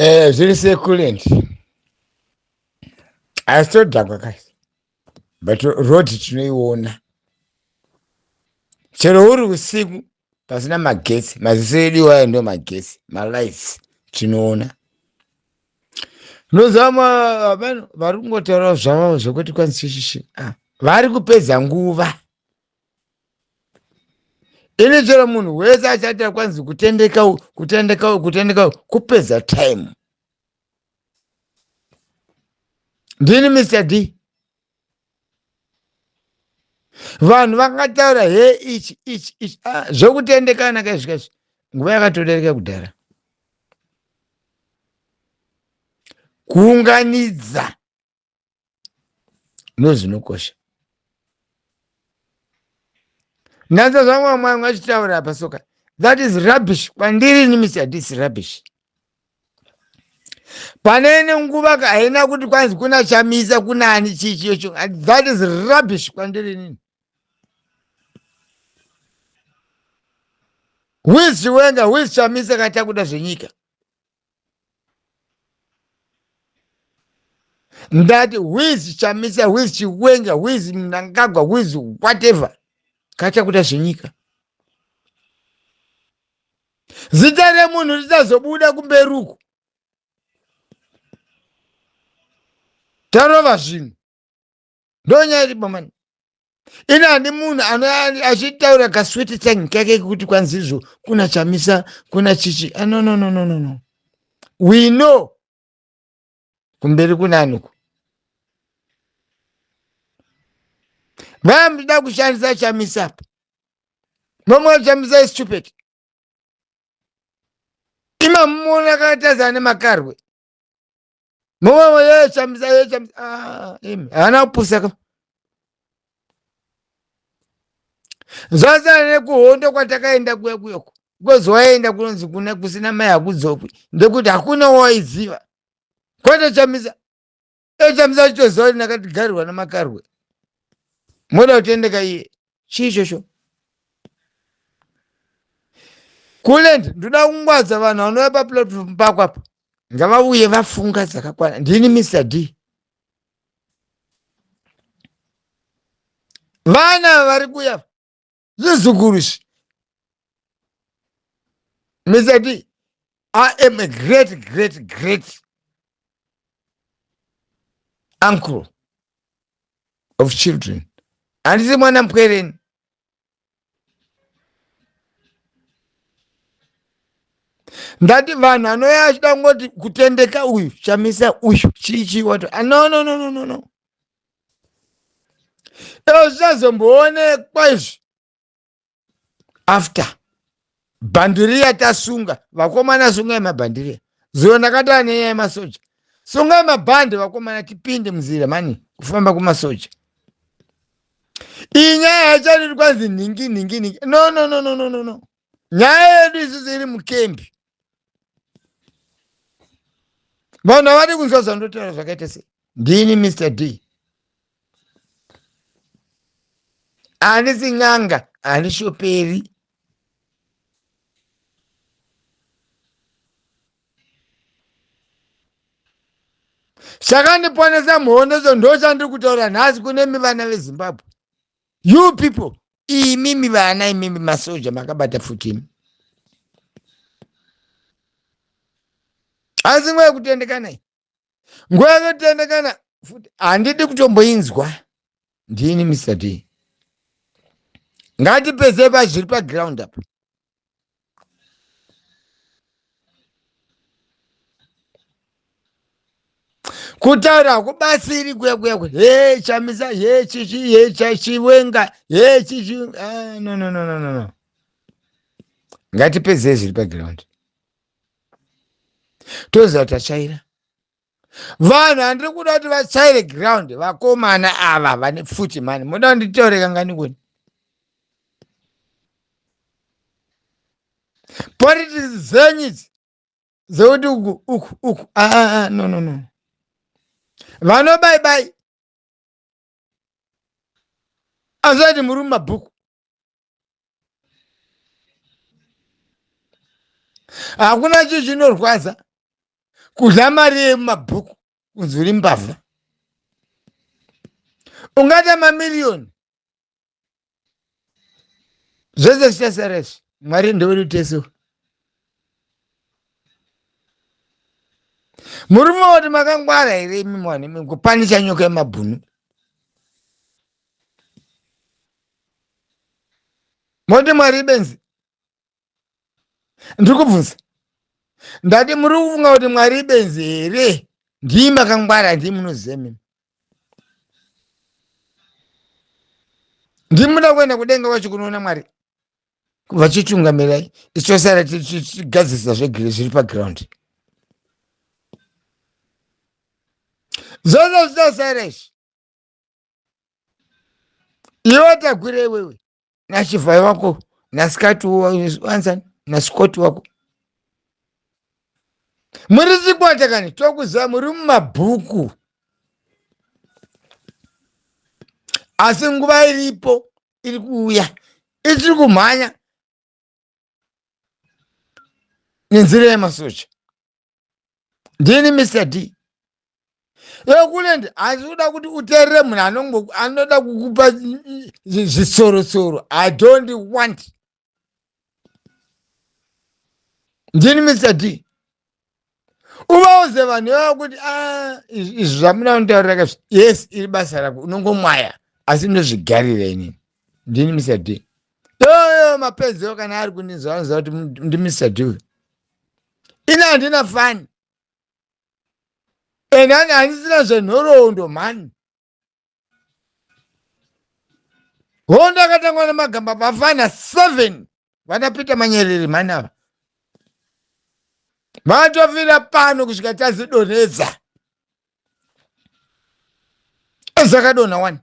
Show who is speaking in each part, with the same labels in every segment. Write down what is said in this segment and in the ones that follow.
Speaker 1: Zviri sekulent asi todhakwa kasi but road tinoiona chero uri usiku pasina magetsi maziso edu iwayo ndo magetsi malights tinoona. Unoziva vanhu vari kungotaurawo zvavo zvekuti kwanzi chichichi ah, vari kupedza nguva. Ini chero munhu wese achaita kwanzi kutendeka uku, kutendeka uku, kutendeka uku, kupedza time. Ndini Mr D. Vanhu vakataura he ichi ichi ichi ah, zvekutendekana kaizvi kaizvi nguva yakatodarika kudhara. Kuunganidza ndozvinokosha. Ndanzwa zvangu vamwe vangu vachitaura apa soka, that is rubbish kwandiri ini Mr D is rubbish. Pane ine nguva ka haina kuti kwanzi kuna Chamisa kuna ani chii chiyo, that is rubbish kwandiri inini. Who is Chiwenga, who is Chamisa kana takuda zvenyika? Ndati who is Chamisa, who is Chiwenga, who is Mnangagwa, who is whatever kana takuda zvenyika. Zita remunhu richazobuda kumberi uku. Tarova zvinhu. Ndonyaya iripo mani. Ini handi munhu achitaura kaswiti tangi kake kekuti kwanzi izvo kuna Chamisa kuna chichi. Ah, no, no, no, no, no, no. We know kumberi kunani uku. Vanoda kushandisa Chamisa apa. Vamwe Chamisa is stupid. Imamuona akatazana nemakarwe. Mumwe ye Chamisa ye Chamisa. Ah, imi haana kupusa ka. Zvasiyana nekuhondo kwatakaenda kuya kuyoko. Because waenda kunonzi kuna kusina mai hakudzokwi. Ndekuti hakuna waiziva. Kwete Chamisa. Chamisa achitoziva kuti ndakatigarirwa namakarwe. Moda kutendeka iye. Chii ichocho? Kulend, ndoda kungwadza vanhu vanouya paplatform pako apa. Ngavauye vafunga dzakakwana. Ndini Mr D. Vana vari kuya zvizukuru izvi. Mr D, I am a great, great, great uncle of children. Handisi mwana mupwereni. Ndati vanhu anouya achida kungoti kutendeka uyu Chamisa uyu chii chii wato. Ah, no, no, no, no, no, no. Izvo zvichazomboonekwa izvi after bhandiriya tasunga. Vakomana sungai mabhandiriya. Zuva ndakataura nenyaya yemasoja. Sungai mabhandi vakomana tipinde munzira mani kufamba kumasoja. Iyi nyaya haichadi kwanzi nhingi nhingi nhingi. No, no, no, no, no, no, no. Nyaya yedu isusu iri mukembi. Vanhu havadi kunzwa zvandotaura zvakaita sei. Ndini Mr D. Handisi n'anga, handishoperi. Chakandiponesa muhondo cho ndochandiri kutaura nhasi kune mi vana veZimbabwe. You people, imimi vana, imimi masoja makabata futi imi. Asi nguva yekutendekana iyi, nguva yekutendekana futi handidi kutomboinzwa. Ndini Mr D. Ngatipedzei pazviri paground apa. Kutaura hakubatsiri kuya kuya kuya. He Chamisa, he chichi, he Chiwenga, he chichi. Ah, no, no, no, no, no, no. Ngatipedzei zviri paground. Toziva tachaira. Vanhu handiri kuda kuti vachaire ground vakomana ava vane pfuti mani. Moda kunditaure kangani kuni? Politics dzenyu idzi dzekuti uku uku uku. Ah, ah, ah, no, no, no. Vanobai bai. Azati muri mumabhuku. Hakuna chinhu chinorwadza. Kudya mari yemumabhuku kunzi uri mbavha. Ungata mamiriyoni zvese zvichasara izvi. Mwari ndewedu tese. Murume woti makangwara here imi mwana imi kupanisha nyoka yemabhunu? Moti Mwari ibenzi? Ndiri kubvunza, ndati muri kufunga kuti Mwari ibenzi here? Ndii makangwara, ndii munoziva mimi, ndii muda kuenda kudenga kwacho kunoona Mwari vachitungamirai, ichosara tichigadzirisa zvegire zviri paground zvose zvichasara izvi. Iwe tagwire iwewe nachivhai wako nasikati wanzani nasikoti wako muri chikwata kani tokuziva muri mumabhuku asi nguva iripo iri kuuya ichiri kumhanya nenzira yemasoja. Ndini Mr D yekulendi handisi kuda kuti uteerere munhu anoda kukupa zvisorosoro. I don't want. Ndini Mr D. Uvaudze vanhu ivava kuti ah, izvi zvamuda kunditaurira ka, yes, iri basa rako unongomwaya, asi ndozvigarira inini. Ndini Mr D. Yoyo mapedzero kana ari kundinzwa anoziva kuti ndi Mr D uyu. Ini handina fani and handisina zvenhoroondo mhani. Hondo akatangwa nemagamba vafana 7 vana Peter Manyerere mhani ava vatofira pano kusvika tazidonhedza. Zvakadonha wani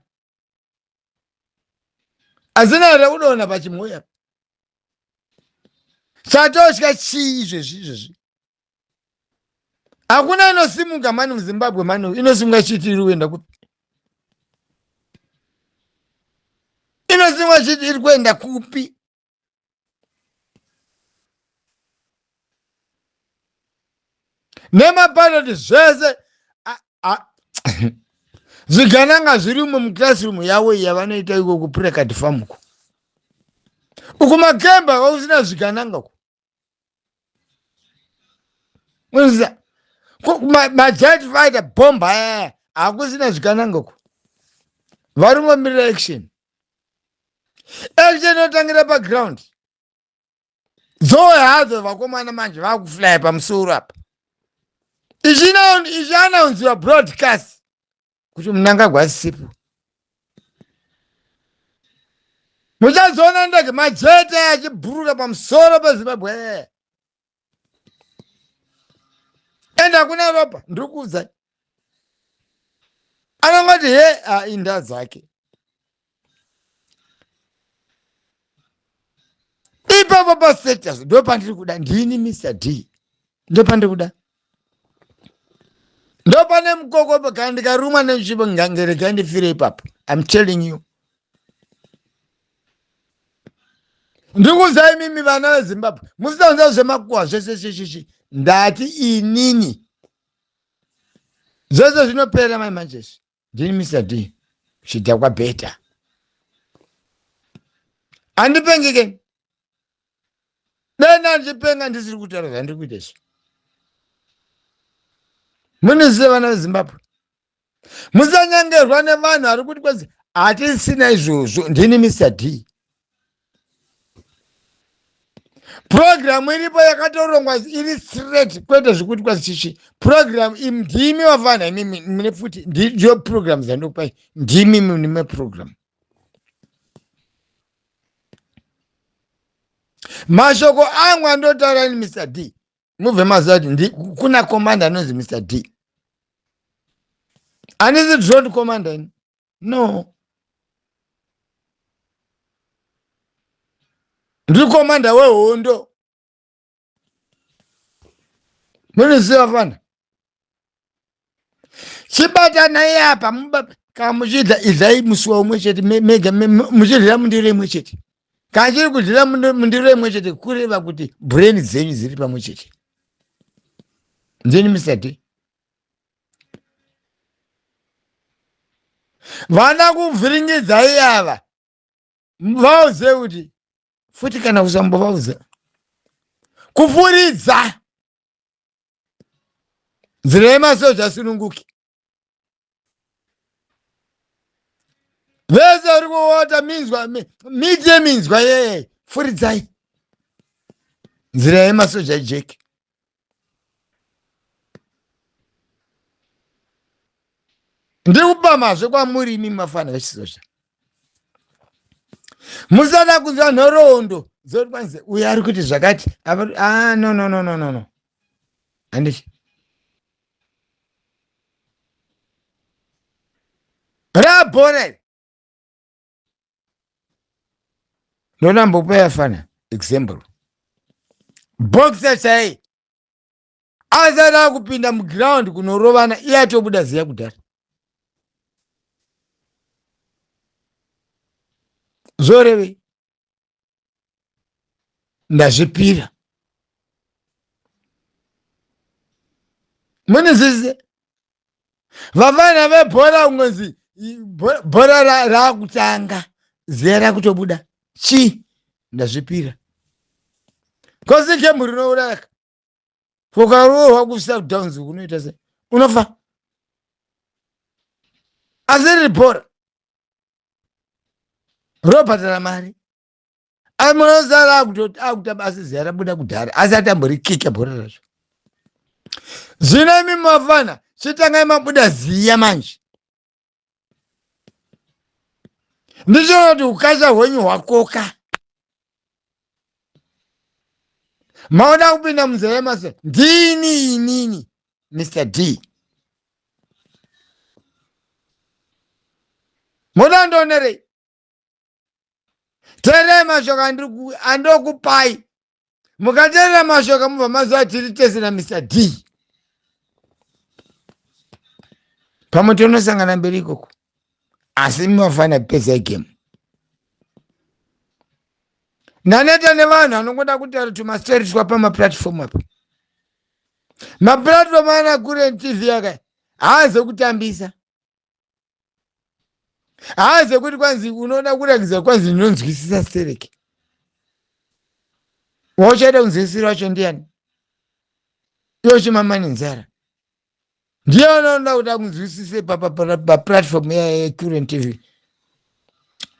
Speaker 1: asina here kudonha pachimhoya chatotya chii izvezvi? Izvezvi hakuna inosimuka mani muZimbabwe mani. Inosimuka chiti iri kuenda kupi? Inosimuka chiti iri kuenda kupi? Nemapilot zvese zvigananga zvirimo muclassroom yavo iya vanoita iko kuPrecat Farm uko uku makemba vausina zvigananga uko majet fighter bomb aya hakusina zvigananga uko. Vari kungomirira action. Action inotangira paground dzowe hadzo vakomana manje vakuflya pamusoro apa ichianaunziwa broadcast kuti Mnangagwa asipo. Muchazoona ndege majeti aya achibhuruka pamusoro peZimbabwe ende hakuna ropa. Ndiri kuudzai, anongoti he inda dzake ipapo pastatus. Ndo pandiri kuda. Ndini Mr D, ndo pandiri kuda, ndo pane mukoko. Kana ndikarumwa nenzvimbo, ngerega ndifire ipapo. I'm telling you, ndikuzai mimi vana veZimbabwe musitanza zvemakuhwa zvese shishishi. Ndati inini zvese zvinopera mai manjesi. Ndini Mr D, chidhakwa bheta, handipengike. Dai ndichipenga ndisiri kutaura zvandiri kuita izvi. Munizive vana veZimbabwe, musanyangerwa nevanhu vari kuti kwanzi hatisina izvozvo. Ndini Mr D. Purogiramu iripo yakatorongwa iri straight, kwete zvekuti kwazi chichi purogiramu. Ndimi vafana imimi mune futi, ndiyo purogiramu dzandikupai. Ndimi mune purogiramu. Mashoko angu andotaura ni Mr D, mubve maziva kuti kuna commander anonzi Mr D. Handisi drone commander ini, no. Ndiri commander wehondo, munoziva fana. Chibatanai apa. Kana muchidya, idyai musuwa umwe chete mega, muchidyira mundiro imwe chete. Kana chiri kudyira mundiro imwe chete, kureva kuti brain dzenyu dziri pamwe chete. Ndini Mr D. Vana kuvhiringidzai ava, vauze kuti futi kana kusambovauza kufuridza nzira yemasoja asununguki. Vese vari kuota minzwa, miti yeminzwa yeye, furidzai nzira yemasoja ijeki. Ndiri kupamazve kwamuri imi mafana vechisoja, musada kunzwa nhoroondo dzoti kwanzi uyo ari kuti zvakati. Ah, no, no, no, no, no, no, handiti rabhora iri. Ndonambopa yafana example, boxer chai asati akupinda muground kunorovana, iye atobuda ziya kudhara. Zvorevei? Ndazvipira. Munizvizive vafana vebhora, ungonzi bhora raakutanga, ziya rakutobuda. Chii? Ndazvipira. Kosi game rinouraya, ukarohwa kuSundowns kunoita sei? Unofa. Asi riri bhora robhadhara mari. Amunosara akutamba, asi ziya rabuda kudhara, asi atamborikika bhora racho. Zvino imi mafana, chitangai mabuda ziya manje. Ndichiona kuti ukasha hwenyu hwakoka, maoda kupinda munzira yemase. Ndini inini Mr D. Moda ndionerei? Teererai mashoko andokupai. Mukateerera mashoko, mubva maziva tiri tese naMr D. Pamwe tonosangana mberi ikoko, asi mafanira kupedza game. Ndaneta nevanhu anongoda kutaura tumastori twa pamaplatform apa. Maplatform ana Current TV aka haaze kutambisa, haaze kuti kwanzi unoda kurakidza kwanzi ndinonzwisisa stereki. Wauchaida kunzwisisira wacho ndiani? Iwe chimama nenzara, ndiye unoda kuti akunzwisise paplatform yeCurrent TV?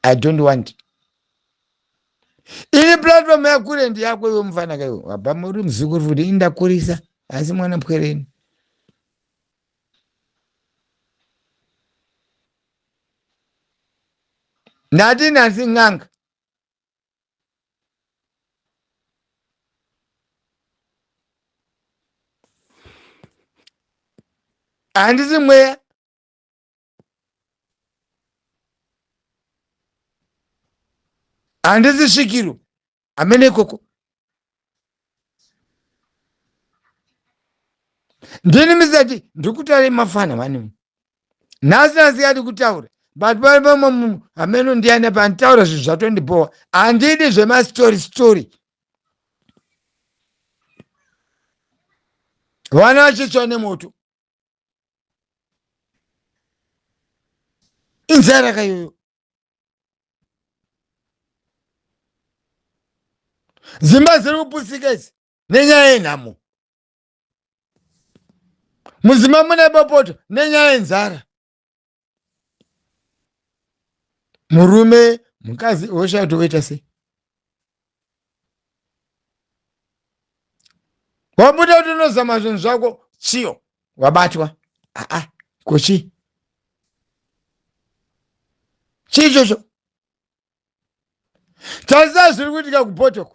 Speaker 1: I don't want ini platform yaCurrent yako iwe mufana kaiwe. Wabva muri muzukuru futi, indakurisa, asi mwana pwereni. Ndati nhasi n'anga handisi mweya, handisi svikiro hamene ikoko. Ndini misati ndikutaure mafana vani nhasi nasikati kutaura, but pamwe hameno ndiani panditaura zvinhu zvatondibowa. Handidi zvemastori story. Vana vachitsva nemoto, inzara kaiyoyo. Dzimba dziri kupusika idzi nenyaya yenhamo. Mudzimba mune bopoto nenyaya yenzara. Murume, mukadzi woshaya kuti woita sei. Wabuda kuti unozama zvinhu zvako, chiyo wabatwa. Aa, kuchi chii ichocho? Tarisa zviri kuitika kubhotoko.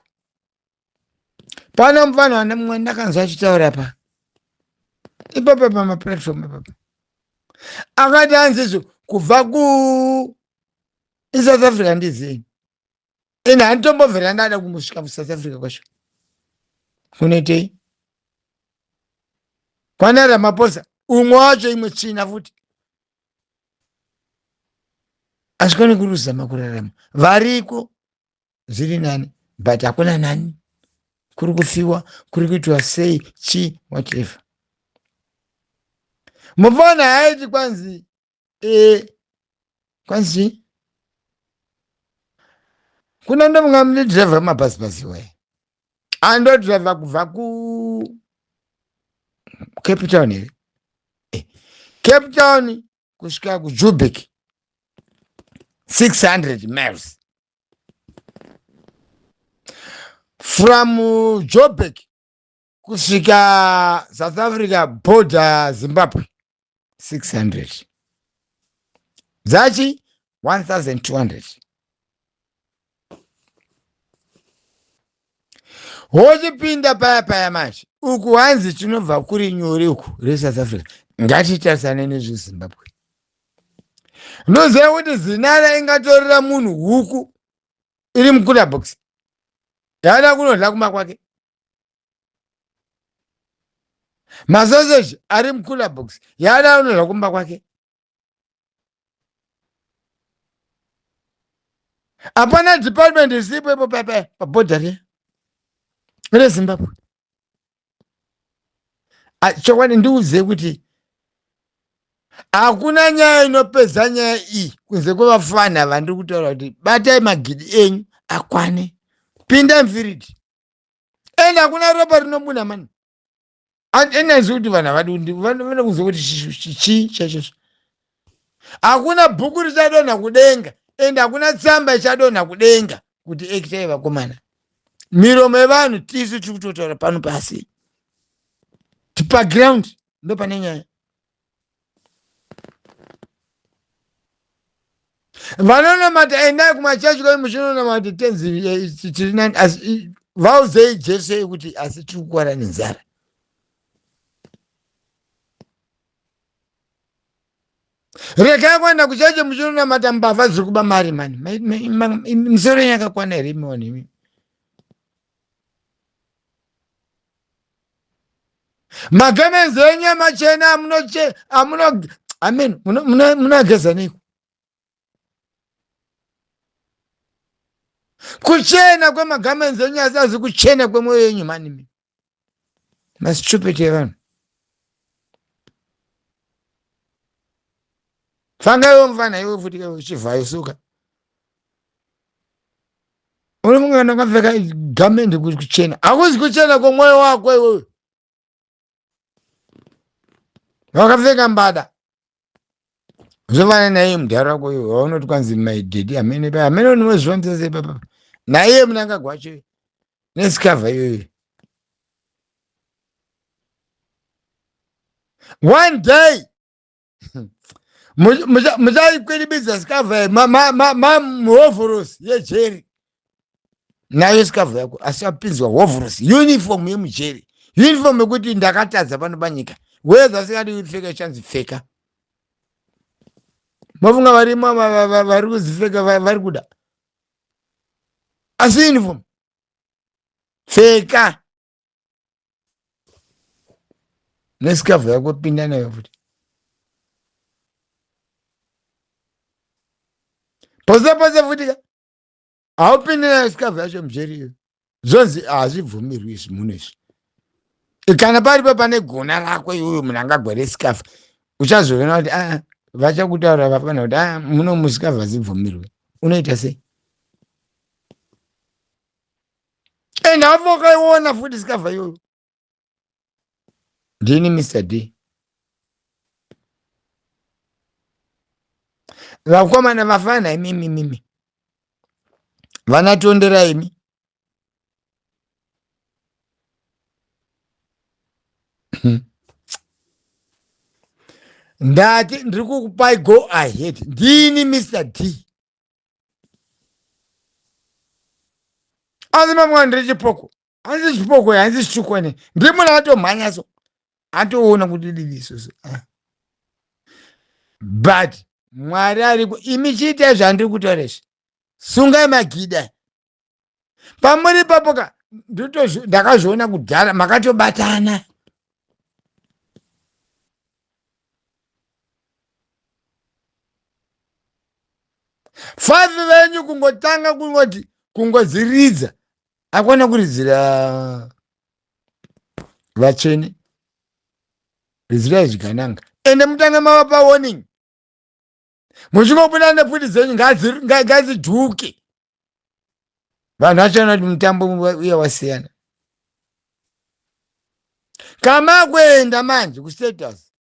Speaker 1: Pana mufana mumwe ndakanzwa achitaura pa ipapa pamaplatform ipapa, akati hanzizvo kubva ku iSouth Africa. Ndizii ine handitombobvira ndada kumbosvika kuSouth Africa kwacho. Kunoitei kwana Ramaphosa? Umwe wacho imwe tsvina futi, asvikone kuruzama kurarama. Variko zviri nani, but hakuna nani. Kuri kufiwa, kuri kuitwa sei, chi whatever. Mufana haiti kwanzi e, kwanzi kuna ndomunga mudhiraivha wemabhazi we andodhiraivha kubva ku Cape Town here eh, Cape Town kusvika kuJubek 600 miles from Joburg kusvika South Africa border Zimbabwe 600 dzachi 1200 wochipinda paya paya manje uku hanzi tinobva kuri nyore uku reSouth Africa ngatitarisane nezveZimbabwe. Ndoziva kuti zinara ingatorera munhu huku iri mucooler box yaada kunodla kumba kwake, masoseji ari mucooler box yaada kunodla kumba kwake. Hapana department isipo ipo papa pabhodha riya reZimbabwe. Chokwadi ndiudze kuti hakuna nyaya inopedza nyaya iyi kunze kwevafana vandiri kutaura kuti batai magidi enyu akwane, pindai mufiriji, ende hakuna ropa rinobuda mani. Endazivi kuti vanhu havadi vanoda kunzwa kuti chii chaizvozvo. Hakuna bhuku richadonha kudenga ende hakuna tsamba ichadonha kudenga kuti ekitai vakomana. Miromo yevanhu tisu tiri kutotaura pano pasi paground ndo pane nyaya. Vanonamata endai kumachechi kwenyu muchinonamata tenzi eh, tiri nani, asi vaudzei Jesu yekuti asi tiri kukwara nenzara. Regai kuenda kuchechi muchinonamata mbavha dziri kuba mari mani. Misoro yenyu yakakwana here imi vanhu imi? Magemenzi enyu amachena amunoche amuno amen munageza neiko? Kuchena kwemagamenzi enyu asi azi kuchena kwemwoyo yenyu mani imi. Mastupid evanhu. Fanga iwe mfana iwe futi uchivhayo suka. Unofunga kana wakapfeka garment kuchena. Hakuzi kuchena kwemwoyo wako iwewe. Wakapfeka mbada. Zvovana naiye mudhara wako iwe waunoti kwanzi my daddy amene pa amene unozvifambisa sei papa. Naiye Mnangagwa wacho nesikavha iyoyo. One day muchaikwiribidza sikavha mamuhovhorosi yejeri nayo sikavha yako asi apinzwa hovhorosi uniform yemujeri, uniform yekuti ndakatadza pano panyika whether asingadi kupfeka chanzi pfeka. Mafunga varimo vari kuzipfeka vari kuda asi uniform pfeka nesikavha yako pinda nayo futi pose pose futi ka haupindi nayo sikavha yacho mujeri iyo zvonzi hazvibvumirwi izvi muno izvi. Kana paripo pane gona rako iwewe munhu angagwere sikavha uchazoona kuti a vachakutaura vafana kuti a muno musikavha zibvumirwe unoita sei? And hapo wakaiona futi sikavha iyoyo. Ndini Mr D. Vakomana vafana imimi mimi vanatondera imi ndati ndiri kukupai go ahead. Ndini Mr D. Asi mamwe ndiri chipoko, hanzi chipoko, hanzi chitukwane. Ndiri munhu atomhanya so atoona kuti divi isusu, but Mwari ariko. Imi chiitai zvandiri kutaura izvi, sungai magida pamuri ipapo ka. Ndakazviona kudhara makatobatana. Five venyu kungotanga kungoti kungodziridza akwana kuridzira vatsvene, ridzirai zvigananga. Ende mutange mavapa warning. Muchingobuda nepfuti dzenyu ngadzidhuke. Vanhu vachaona kuti mutambo uya wasiyana. Kamakuenda manje kustatus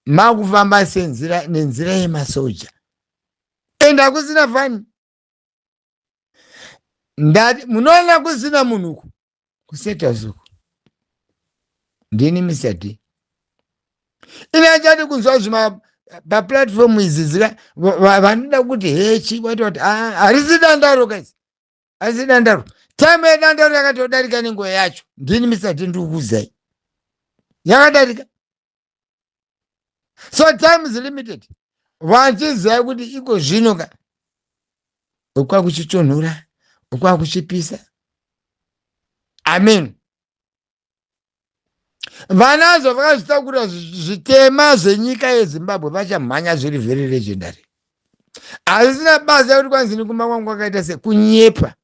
Speaker 1: makufamba senzira nenzira yemasoja. Ende hakusina fani. Ndati munoona kusina munhu uku kustatus uku. Ndini Mr D. Ini achati kunzwa zvima paplatform idzi dzika vanoda kuti hechi wati wati ah, harisi dandaro guys. Harisi dandaro. Time yedandaro yakatodarika nenguva yacho. Ndini Mr D ndikukuudzai. Yakadarika. So time is limited. Vachiziva kuti iko zvino ka ukwakuchitonhora ukwakuchipisa. Amen. Vanazvo vakazvitakura zvitema zvenyika yeZimbabwe vachamhanya zviri very legendary. Hazvisina basa yekuti kwanzi kumba kwangu kwakaita se kunyepa.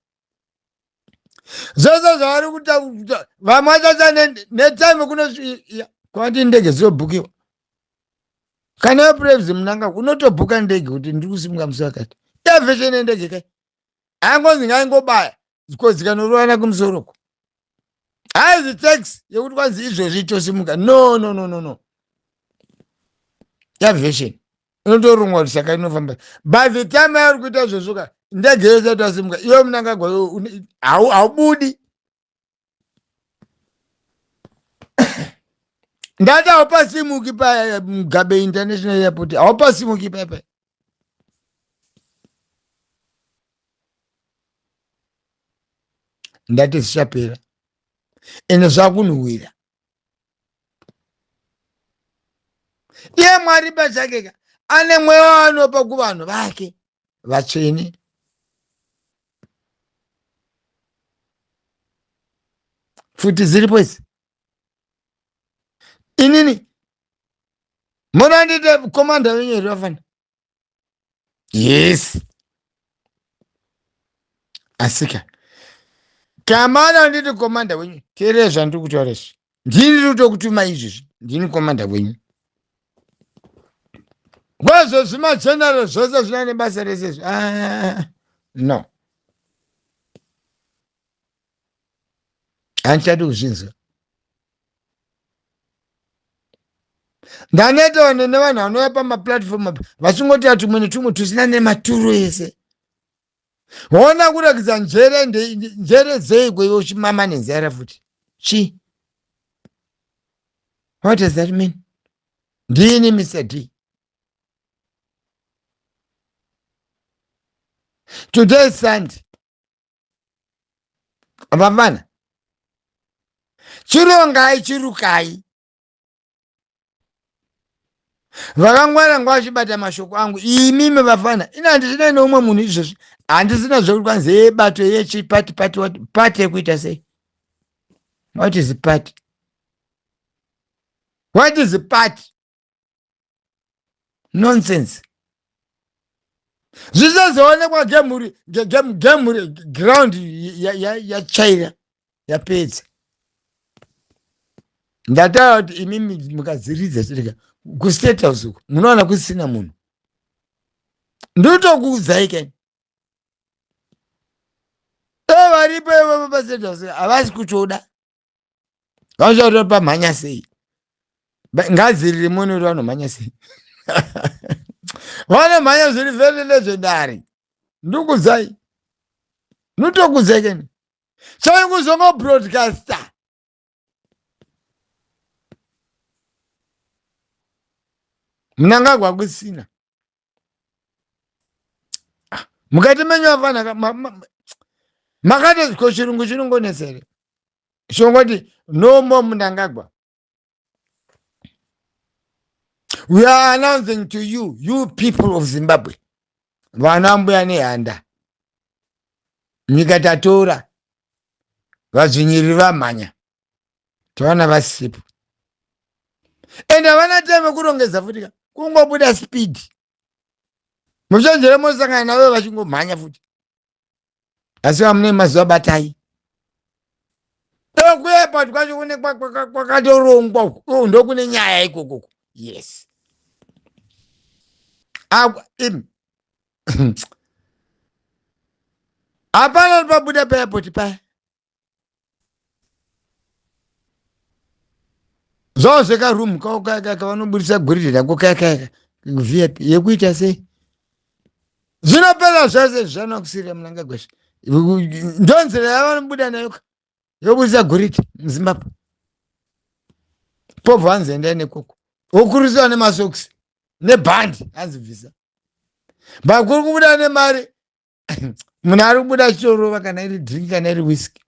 Speaker 1: Zvose zvavari kuita vamwe vachacha netime kuno kwati ndege dzinobhukiwa. Kana yePresident Mnangagwa unotobhuka ndege kuti ndiri kusimuka musi wakati. Yavheshe nendege kai. Angonzi ngaingobaya dzikanorovana kumusoro uko. Haizi tax yekuti kwanzi izvozvi tosimuka. No, no, no, no, no. Yavheshe. Unotorongwa kuti saka inofamba. By the time yauri kuita izvozvo ka ndege yese yatasimuka iwe Mnangagwa haubudi. Ndati haupasimuki pa Mugabe International Airport, haupasimuki paya. Ndati zvichapera ende zvakunhuhwira. Iye Mwari pachake ka ane mweya waanopa kuvanhu vake vatsvene. Pfuti dziripo idzi. Inini munandiite komanda wenyu here vafana? Yes. Asika kamana nditi komanda wenyu, teerera zvandiri kutaura izvi. Ndini ndiri kutokutuma izvizvi, ndini komanda wenyu. Kwazvo zvimageneral zvose zvina nebasa rese izvi. Ah, no, handichadi kuzvinzwa. Ndanetawo nevanhu vanouya pamaplatform apa vachingoti tumwe netumwe tusina nematuro ese. Hona kurakidza njere, njere dzeiko iwe uchimama nenzara futi chi. What does that mean? Ndini Mr D. Today is Sunday. Vavana chirongai, chirukai. Vakangwara ngavachibata mashoko angu. Imimi vafana, ini handisina neumwe munhu izvozvi, handisina zvekuti kwanzi yebato yechipati pati pati yekuita sei. What is party? What is party? Nonsense. Zvisazoonekwa gemhuri ground yatsvaira yapedza. Ndataura kuti imimi mukadziridza chirika kustate house uku munowana kusina munhu. Ndinotokuudzai kani. Varipo ivovo pastate house havasi kutoda. Vanotaura pamhanya sei? Ngadzirire muone kuti vanomhanya sei. Vanomhanya zviri very legendary. Ndikudzai. Ndotokudzai kani. Chai kuzongo broadcaster. Mnangagwa kusina. Mukati menyu afana makati ko chirungu chinongonetsa here? Chongoti no more Mnangagwa. We are announcing to you, you people of Zimbabwe, vana mbuya nehanda, nyika tatora, vadzvinyiriri vamhanya, tavana vasipo. Ende havana time kurongedza futi ka, kungobuda speed. Muchenjere mosangana navo vachingomhanya futi. Asi vamune mazuva batai. Kuairport kwacho kune kwakatorongwa uku, ndokune nyaya ikoko. Yes. Imi hapana pabuda paairport paya. Zvavo zvekaroom kavo kaya kavanoburitsa goridhe nako kaya kaya vip yekuita sei zvinopera zvese zvanokusirira Mnangagwa. Ndonzira yavanobuda nayo yoburitsa goridhe muZimbabwe. Povho hanzi endai nekoko, wokurisiwa nemasokisi nebhandi, hanzi bvisa. Bakuri kubuda nemari, munhu ari kubuda achitorova, kana iri drink, kana iri whisky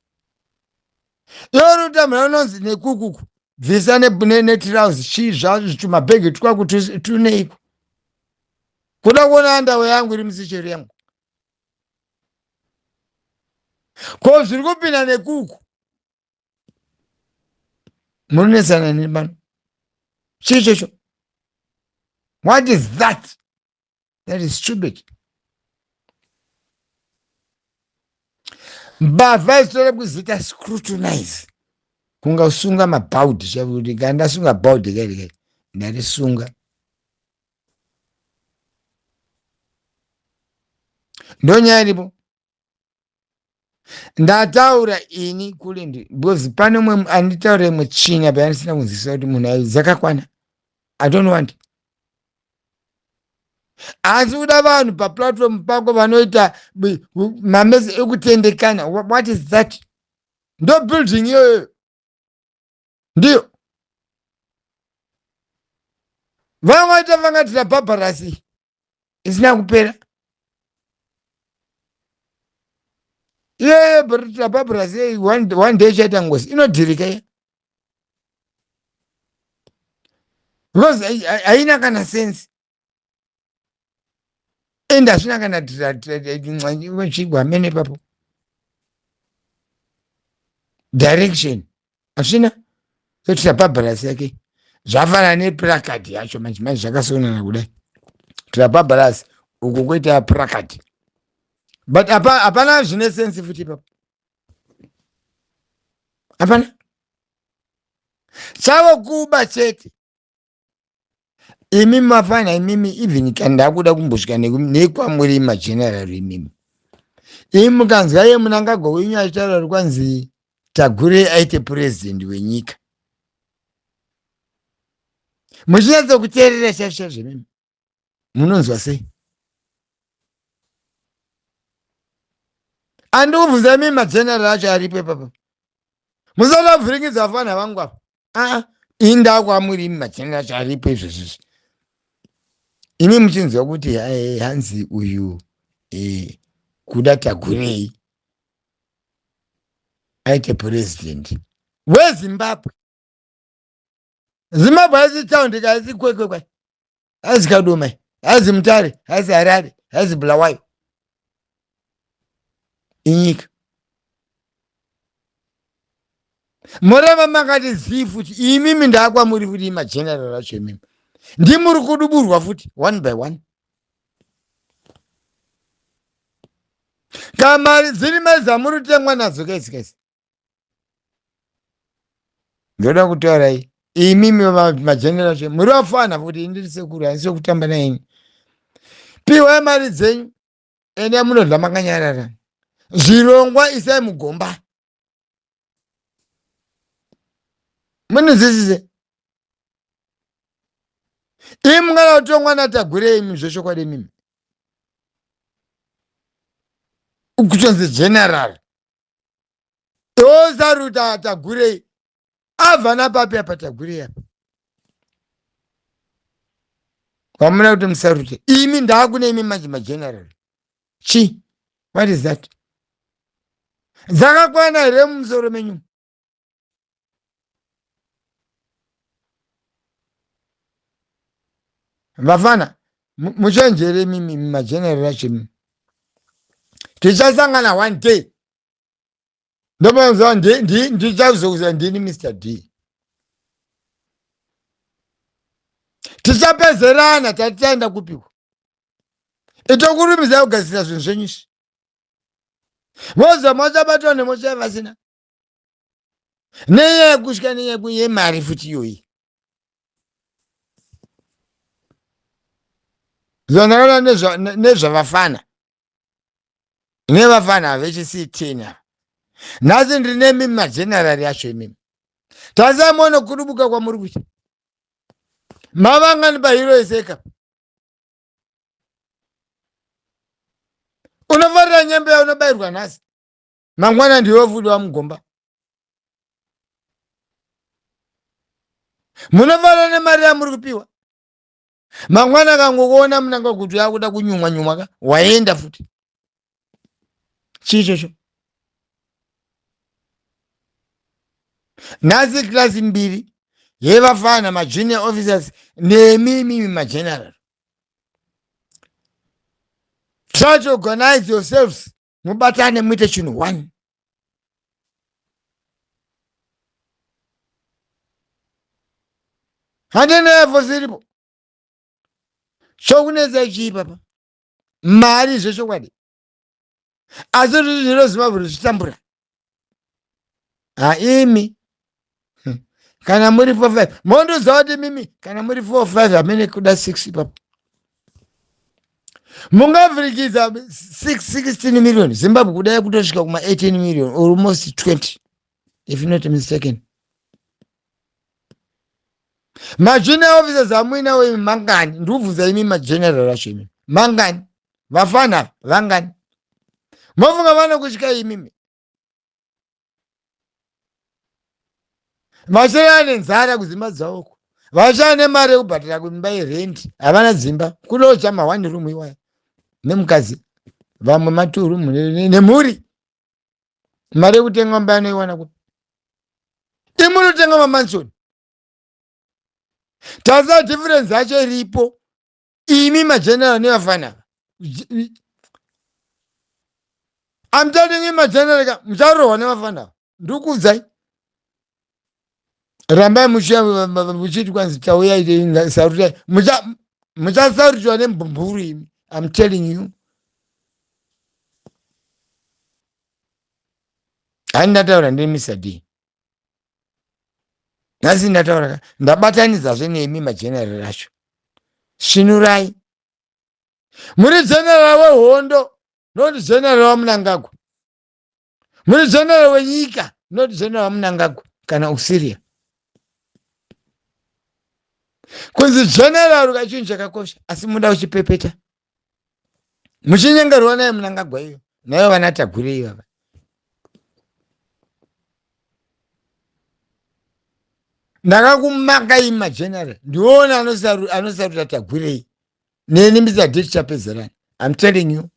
Speaker 1: yoruta. Munhu anonzi nekukuku bvisa netirauzi, chii zvazvo, tumabhegi twaku tuneiko kuda kuona ndau yangu iri musicheri yangu. Ko zviri kupinda nekuku, munonetsana neni pano. Chii chocho? What is that? That is stupid. Mbavha izitore kuzita scrutinize, kunga usunga mabhaudhi chakuti kana ndasunga bhaudhi kairi kai ndarisunga. Ndonyaya iripo. Ndataura ini kulindi because pane umwe anditaura imwe tsvina payandisina kunzwisisa kuti munhu ai dzakakwana. I don't want, asi kuda vanhu paplatform pako vanoita mamesi ekutendekana. What is that? Ndo building iyoyo ndiyo vangaita vangatira bhabharasi isina kupera iyoyo. Bhabharasi one day chaita ngozi inodhirika iya because haina kana sense ende hazvina kana chigwa mene ipapo, direction hazvina. Soitira bhabharasi yake zvafanana neplacard yacho manje manje zvakasonana kudai. Tira bhabharasi uku kuita placard, but hapana zvine sense futi ipapo, hapana chavo, kuba chete. Imi mafana imimi, even kana ndakuda kumbosvika nekwamuri mageneral imimi, imi mukanzwa iye Mnangagwa wenyu achitaura kuti kwanzi Tagwirei aite purezidendi wenyika, muchinyatsokuteerera chaizvo chaizvo imimi munonzwa sei? Andikubvunza imi mageneral acho aripo ipapa, musada kuvhiringidza vafana vangu apa. Aa, inda kwamuri imi mageneral acho aripo izvozvizvi, imi muchinzwa kuti hanzi uyu kuda Tagwirei aite purezidendi weZimbabwe. Zimbabwe haisi taundi, haisi Kwekwe kwai, haisi Kadoma, haisi Mutare, haisi Harare, haisi Bulawayo, inyika. Moreva makati zii futi imimi. Ndaakwamuri futi imageneral acho imimi, ndimuri kuduburwa futi one by one. Kamari dziri mari dzamuri kutengwa nadzo kaisi kaisi. Ndoda kutaurai imimi mageneral acho, muri vafana futi, indiri sekuru, handisi wekutamba naini. Piwai mari dzenyu, ende munodla makanyarara. Zvirongwa isai mugomba, munizwisise. Imi mungada kutongwa naTagwirei imi zvechokwadi imimi, kutonzi general osaruta Tagwirei abva napapi apa? Tagwirei apa wamuna kuti musarute imi. Ndaakune imi manje mageneral chi, what is that? Dzakakwana here mumusoro menyu? Vafana, muchenjere imimi mageneral acho imi. Tichasangana one day, ndopanzwa ndichazokuza ndini Mr D. Tichapezerana. Tati taenda kupiko? Itokurumidza kugadzira zvinhu zvenyu izvi, moza mochabatwa nemocha vasina nenyaya yekusvika nenyaya yemari futi iyoyi. Zvandakaona nezvavafana nevafana vechisitin ava. Nhasi ndiri nemi magenerari acho imimi. Tarisai muone kudubuka kwamuri kuita. Mavangani pahiro iseka. Unofarira nyembe yaunobairwa nhasi. Mangwana ndiwe futi wamugomba. Munofarira nemari yamuri kupiwa. Mangwana akangokuona munanga kuti yakuda kunyumwa nyumwa ka waenda futi. Chii ichocho? Nhasi klasi mbiri yevafana majunior officers nemi imimi mageneral. Try to organize yourselves mubatane muite chinhu one. Handina yafosi iripo. Chokunetsa chii papa? Mari zvechokwadi. Asi zviri zviro Zimbabwe zvichitambura. Haimi. Kana muri 4 5 mondoziva kuti mimi kana muri 4 5 hamene kuda 6 ipapo. Mungavhurikidza 6 16 million Zimbabwe kudai kutosvika kuma 18 million or almost 20 if not mistaken. Majunior officers amuinawo imi mangani? Ndikubvunza imi mageneral acho imi mangani? Vafana vangani? Mofunga vanokutya imimi? Vachaya nenzara kudzimba dzavoko, vachaya nemari yekubhadhara kuimba yerendi, havana dzimba, kuloja ma one room iwaya nemukadzi, vamwe ma two room nemhuri. Mari yekutenga mba anoiwana kupi? Imi munotenga mamansion. Tarisa difference yacho iripo. Imi mageneral nevafana ava. I'm telling you mageneral ka mucharohwa nevafana ava. Ndikuudzai. Rambai muchiya muchiti kwanzi tauya sarutai. Muchasarutwa nembumburu imi. I'm telling you. Hani ndataura ndiri Mr. D. Nhasi ndataura ka ndabatanidzazve nemi mageneral acho. Svinurai. Muri general wehondo, not general waMnangagwa. Muri general wenyika, not general waMnangagwa kana Auxilia. Kunzi general kachinhu chakakosha, asi muda kuchipepeta. Muchinyengerwa naye Mnangagwa iyo, nayo vana Tagwirei ivava. Ndakakumakai mageneral, ndiona anosaruta Tagwirei. Neni Mr. D tichapedzerana. I'm telling you.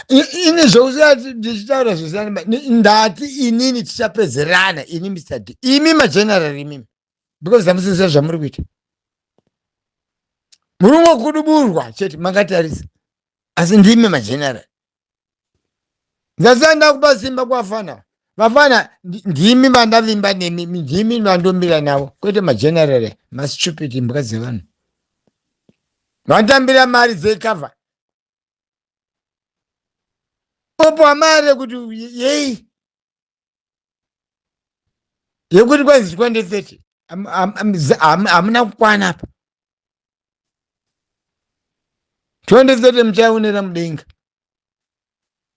Speaker 1: Ini zvokusiya ndichitaura zvisiyana, ndati inini tichapedzerana, ini Mr. D. Imi mageneral imimi. Because hamusiziva zvamuri kuita. Muri kungokuduburwa chete makatarisa. Asi ndimi mageneral. Ndasati ndakupa simba kuvafana. Vafana ndimi vandavimba nemi, ndimi vandomira navo, kwete mageneral, mastupid imbwa dzevanhu. Vanotambira mari dzekava. Opiwa mari yekuti yei yekuti kwanzi 2030 hamuna kukwana apa. 2030 muchaionera mudenga.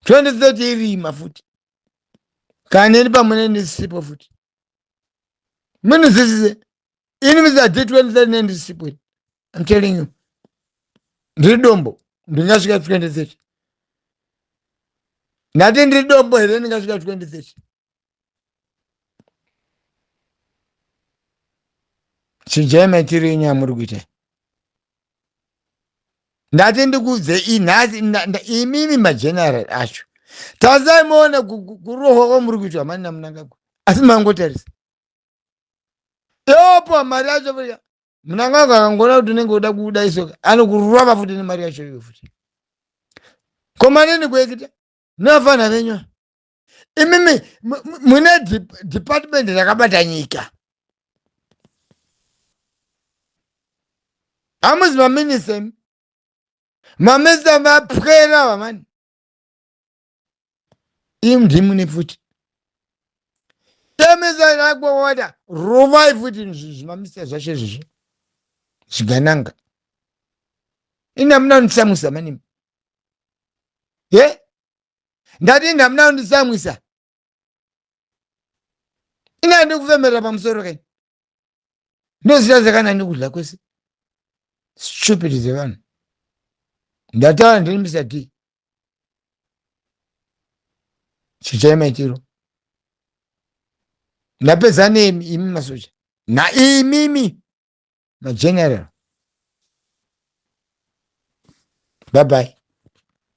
Speaker 1: 2030 irima futi. Kana neni pamwe ndisipo futi. Munizwisise. Ini Mr. D 2030 neni ndisipo. I'm telling you. Ndiri dombo. Ndingasvika 2030. Ndati ndiri dombo here ndingasvika 2030. Chinjai maitiro enyu amuri kuita. Ndati ndikuudze inhasi imimi mageneral acho. Tarisai muone kurohwa kwamuri kuitwa mani naMnangagwa. Asi mangotarisa. Yopo mari yacho futi. Mnangagwa akangoona kuti unenge uda kuda isoka anokurova futi nemari yacho iyo futi. Ko manini kuekita? Nevafana venyu. Imimi mune department rakabata nyika. Hamuzi maminista imi. Maminista mapwera vamani. Imi ndimi mune pfuti. Temesa rakwawada rovai futi zvimamista zvacho izvozvo. Zvigananga. Ini hamuna kunditsamwisa manimi. Ye? Ndati ini hamuna kunditsamwisa. Ini handikufemerera pamusoro kai. Ndoziva zvakana ndikudla kwese. Stupid dzevanhu. Ndataura ndiri Mr. D. Chichai maitiro. Ndapedza nemi imi masoja. Naimimi mageneral. Bye bye.